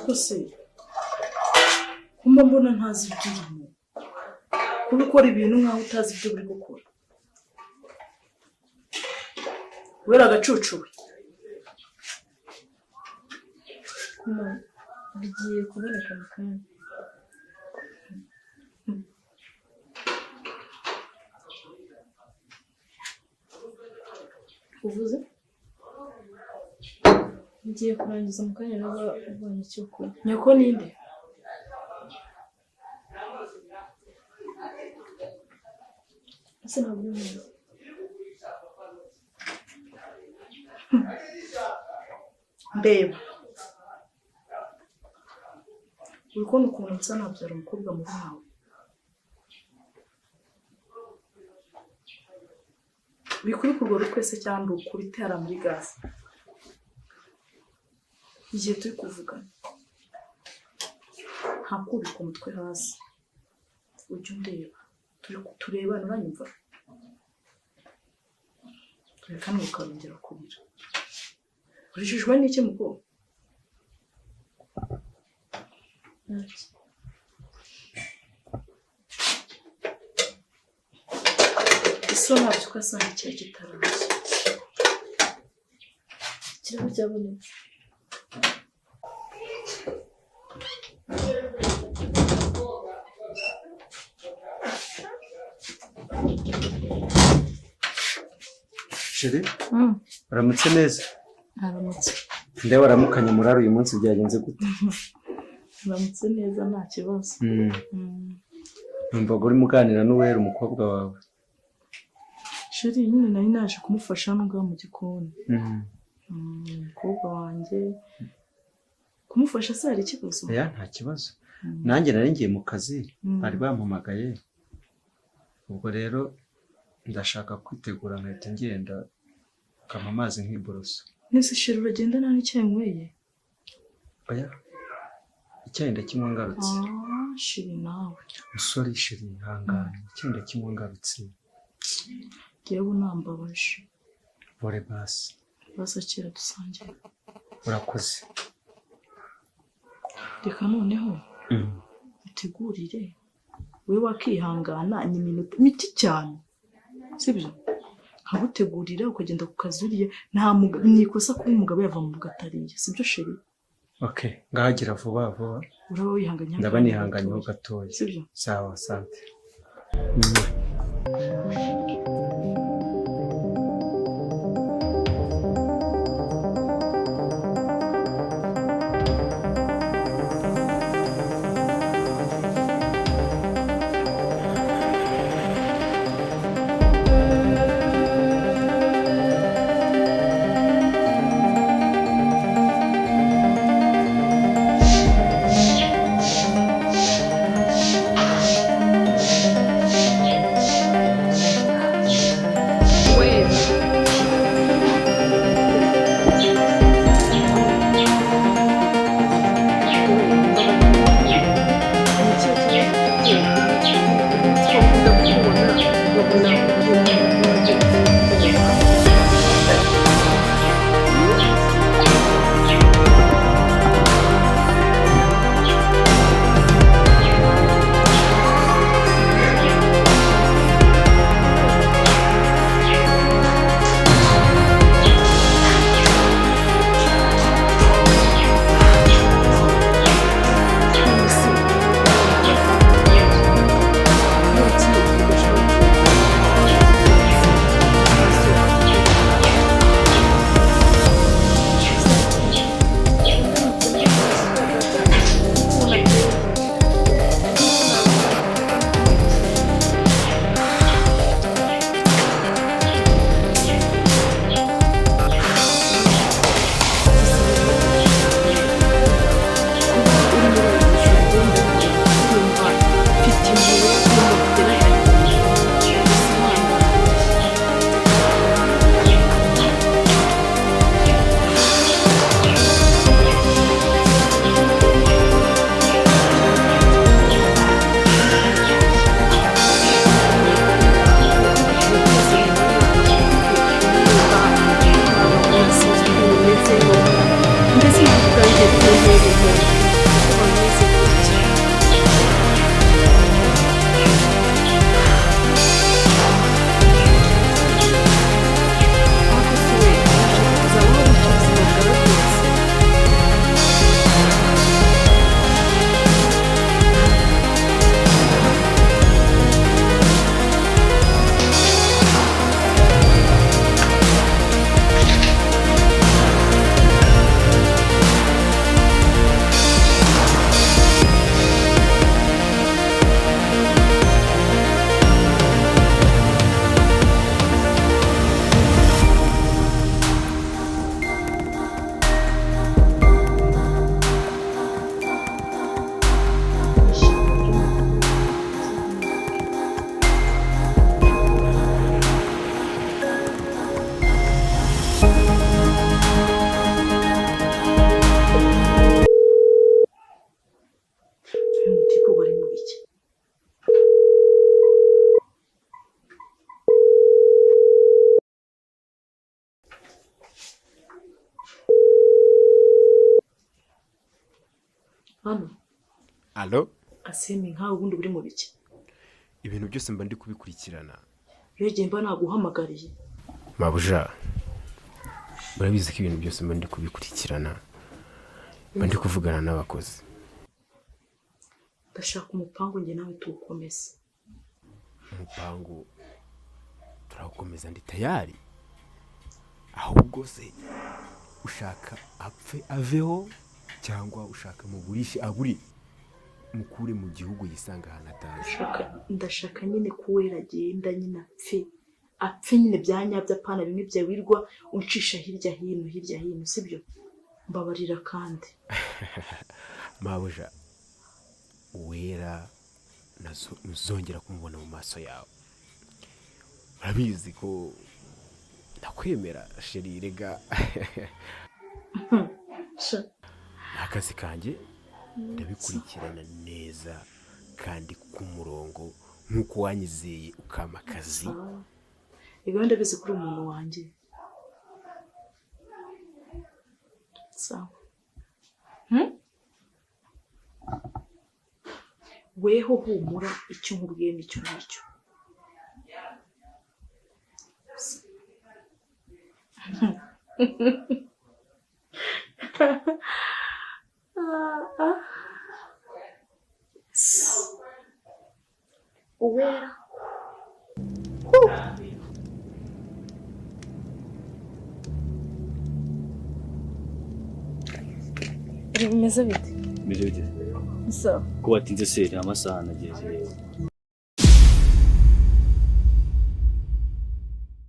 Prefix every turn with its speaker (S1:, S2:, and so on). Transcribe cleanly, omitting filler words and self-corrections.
S1: Ariko se kumba mbona ntazi ibyo urimo, kuba ukora ibintu nkaho utazi ibyo uri gukora. Wera agacucu we.
S2: Kuma bigiye kuboneka mu kanya.
S1: Uvuze?
S2: Ngiye kurangiza mu kanya naba ubonye icyo kunywa.
S1: Nyoko ninde?
S2: Ese ntabwo uri mwiza?
S1: Ndeba. Uri kubona ukuntu nsa nabyara umukobwa mubi nkawe? Wikubika urwo rutwese cyangwa ukubitera muri gaze. Igihe turi kuvugana nta kubika umutwe hasi, ujye undeba, turi turebana, uranyumva? Reka hano ukarongera kurira. Urijijwe n'iki mukobwa?
S2: Ntacyo.
S1: Iso ntabyo uko asanga icyayi kitaraza.
S2: Ikirabo cyabonetse.
S3: Chérie, uramutse neza.
S1: Aramutse.
S3: Nde waramukanye murari uyu munsi byagenze gute?
S1: Aramutse neza nta kibazo.
S3: Numvaga urimo uganira n'uwera umukobwa wawe.
S1: Chérie, nyine nari naje kumufasha hano ngaha mu gikoni. Umukobwa wanjye kumufasha se hari ikibazo?
S3: Oya nta kibazo. Nanjye nari ngiye mu kazi, bari bampamagaye. Ubwo rero ndashaka kwitegura nkahita ngenda ukampa amazi nkiborosa.
S1: Nese chérie uragenda nta n'icyayi unyweye?
S3: Oya, icyayi ndakinywa ngarutse.
S1: Ah, chérie nawe.
S3: Musore chérie ihangane, icyayi ndakinywa ngarutse.
S1: Njyewe unambabaje.
S3: Bore basi.
S1: Basakira dusangire.
S3: Urakoze.
S1: Reka noneho utegurire wowe wakihangana ni iminota mike cyane, sibyo? Nkagutegurira ukagenda ku kazi uriye, nta ni ikosa kuba umugabo yava mu rugo atariye, sibyo chérie?
S3: Okay, ngahagira vuba vuba.
S1: Uraba wihanganye
S3: Ndaba nihanganyeho gatoya.
S1: Sibyo?
S3: Sawa, asante.
S1: Hano.
S4: Allo?
S1: Asemi, nkawe ubundi uri mu biki?
S4: Ibintu byose mba ndi kubikurikirana.
S1: Rero igihe mba naguhamagariye.
S4: Mabuja, urabizi ko ibintu byose mba ndi kubikurikirana, mba ndi kuvugana n'abakozi.
S1: Ndashaka umupangu njye nawe tuwukomeze.
S4: Umupangu turawukomeza, ndi tayari. Ahubwo se ushaka apfe aveho, cyangwa ushaka mugurishe aburi, mukure mu gihugu yisanga ahantu atazi?
S1: Ndashaka nyine ko Uwera agenda nyine, apfe apfe nyine bya nyabyo, apana bimwe bya wirwa uncisha hirya hino hirya hino, sibyo? Mbabarira kandi.
S4: Mabuja, Uwera ntuzongera kumubona mu maso yawe. Urabizi ko ndakwemera, chérie, rega.
S1: Sha.
S4: Ni akazi kanjye, ndabikurikirana neza kandi ku murongo, nk'uko wanyizeye ukampa akazi.
S1: Sawa. Rega ndabizi ko uri umuntu wanjye. Sawa. Weho humura, icyo nkubwiye nicyo ngicyo. Ah, ah. Uwera.
S2: Bimeze bite?
S5: Bimeze bite?
S2: Sawa.
S5: Ko watinze se? Amasaha nageze.